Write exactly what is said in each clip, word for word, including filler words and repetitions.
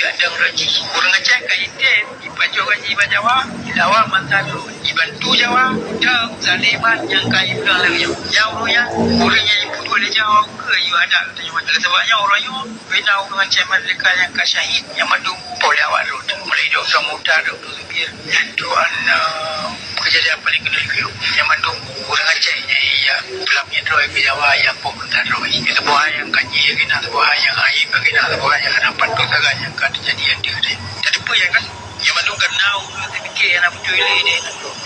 Kadang raji ureuëng Aceh ka item, ipajoh gaji bak Jawa, ilawan bansa droe, ibantu Jawa, dan zaliman nyang ka ipeudong lagée nyoe. Nyang ureuëng nyan, ureuëng nyang ipuduek lé Jawa keu yue adat geutanyoe. Oleh sabab nyan, uroe nyoe, bina ureuëng Aceh merdeka nyang ka syahid, nyang mandum poh lé awak droe. Mulai Dokto Mukhtar, Dokto Zubir, Dokto Anna, Keujadian paléng keuneuk geuyue, nyang mandum ureuëng Aceh nyang iya peulamiet droe keu Jawa, iya poh peuntan droe. Nyoe saboh hai nyang ka jih keunan, saboh hai nyang aib keunan, saboh hai nyang hana patôt sagai nyang ka teujadi ateueh deh. Tateupeue nyan kan? Nyoe mandum kareuna ureuëng teupike hana beutôi lé deh.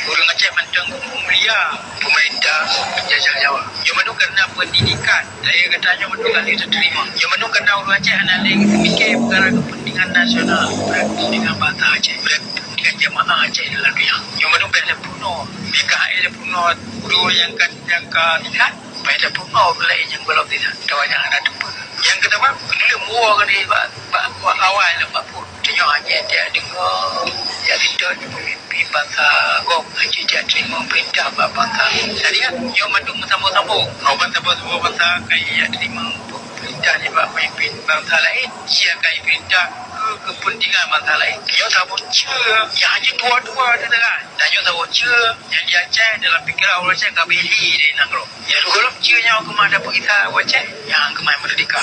Ureuëng Aceh mantong mulia peumeurintah penjajah Jawa. Nyoe mandum kareuna peundidikan. Dayah gata nyoe mandum ka lheueh tateurimong. Nyoe mandum kareuna ureuëng Aceh hana lé teupike peukara keupeuntengan nasional, peukara keupeuntengan bansa Aceh, peukara keupeuntengan jamaah Aceh dalam dunia. Nyoe mandum payah tapeurunoe. Meunyo ka hai tapeurunoe ureuëng nyang ka, nyang ka teulihat, payah tapeurunoe ureuëng laén nyang gohlom teulihat. Atawa nyang hana teupeue. Nyang keudua, keuneulheueh meuwoe keuneuk bak, bak, bak awai lom bak phon. Tanyoe hana jak deungoe, jak seutôt peumimpén bansa gob, hana jak teurimong peurintah bak bansa. Jadi, nyoe mandum meusambông-sambông. Ngon bansa, bansa, bansa ka jak teurimong peurintah nibak peumimpén bansa laén. Jih ka jipeurintah keu keupeuntengan bansa laén. Nyoe saboh ceue nyang hana tuwoe-tuwoe teudeungon. Dan nyoe saboh ceue nyang di Aceh dalam pikeran ureuëng Aceh ka beli di nanggroe. Nyang lheueh gohlom ceue nyoe keumah dapeuet gisa ureuëng Aceh nyang keumah meurdeka.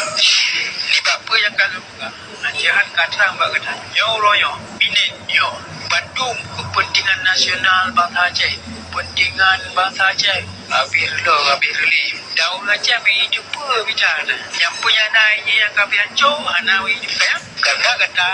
Nibak peue nyang ka lôn peugah, Aceh han ka trang bak gata. Nyoe uroe nyoe, minét nyoe, bandum keupeuntengan nasional bansa Aceh, keupeuntengan bansa Aceh, habéh reuloh, habéh reulém. Dan ureuëng Aceh meuideue peue mita na. Nyang peue nyang na jih nyang ka pih hanco, hana meuideue pih. Kareuna gata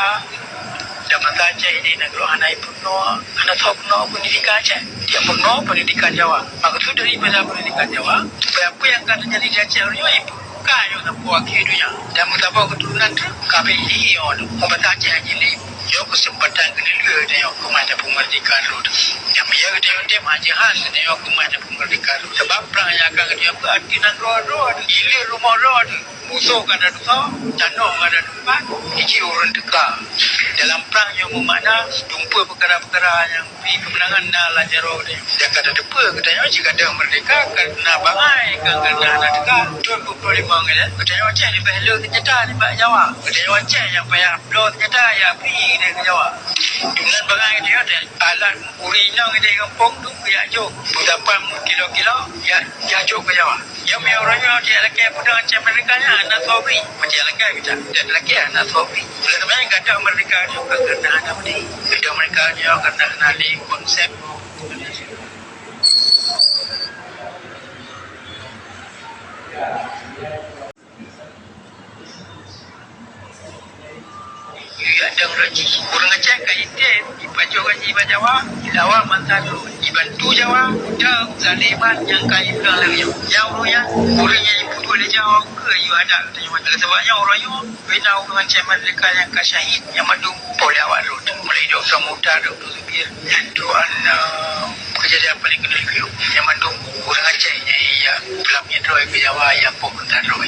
dan bansa Aceh di nanggroe hana ipeurunoe, hana soe peurunoe peundidikan Aceh. Dia peurunoe peundidikan Jawa. Maksud daripada peundidikan Jawa, supaya peue nyang ka teujadi di Aceh uroe nyoe ipeubuka nyoe saboh akhé donya. Dan meusaboh keuturonan treuk ka bèk jih nyoe. Ngon bansa Aceh hana lé. Nyoe keuseumpatan keuneulheueh geutanyoe keumah tapeumeurdeka rot. Nyang meunyo geutanyoe tem hana jeuhan geutanyoe keumah tapeumeurdeka rot. Sabab prang nyang akan geutanyoe peuati nanggroe rot. Ileue rumoh rot. Musoh ka tatusoe, tanoh ka tatupat, iji ureuëng teuka. Dalam prang nyoe meumakna, dumpeue peukara-peukara nyang bri keumeunangan na lam jaroe geutanyoe. Dan ka tateupeue geutanyoe cit ka deuh meurdeka kareuna bangai, kon kareuna hana teuka. Thon dua ploh limong nyan, geutanyoe Aceh leubeh le seunjata nibak Jawa. Geutanyoe Aceh nyang payah bloe seunjata jak bri keu Jawa. Deungon bangai geutanyoe, alat ureuëng inong di gampông tu jak jok. Peusapan kilo-kilo jak, jak jok keu Jawa. Nyoe meunyo uroe nyoe tajak lakée peudong Aceh meurdeka nyan hana soe bri. Meunyo tajak lakée gata, tajak lakée hana soe bri. Oleh sabab nyan gadôh meurdeka nyoe kon kareuna hana bri. Gadôh meurdeka nyoe kareuna hana lé konsep. Kadang raji ureuëng Aceh ka item, ipajoh gaji bak Jawa, ilawan bansa droe, ibantu Jawa, dan zaliman nyang ka ipeudong lagée nyoe. Nyang ureuëng nyan, ureuëng nyang ipuduek lé Jawa keu yue adat geutanyoe. Oleh sabab nyan uroe nyoe, bina ureuëng Aceh meurdeka nyang ka syahid nyang mandum poh lé awak droe. Mulai Dokto Mukhtar, Dokto Zubir, Dokto Anna, keujadian paléng keuneuk geuyue nyang mandum ureuëng Aceh nyang iya peulamiet droe keu Jawa, iya poh peuntan droe.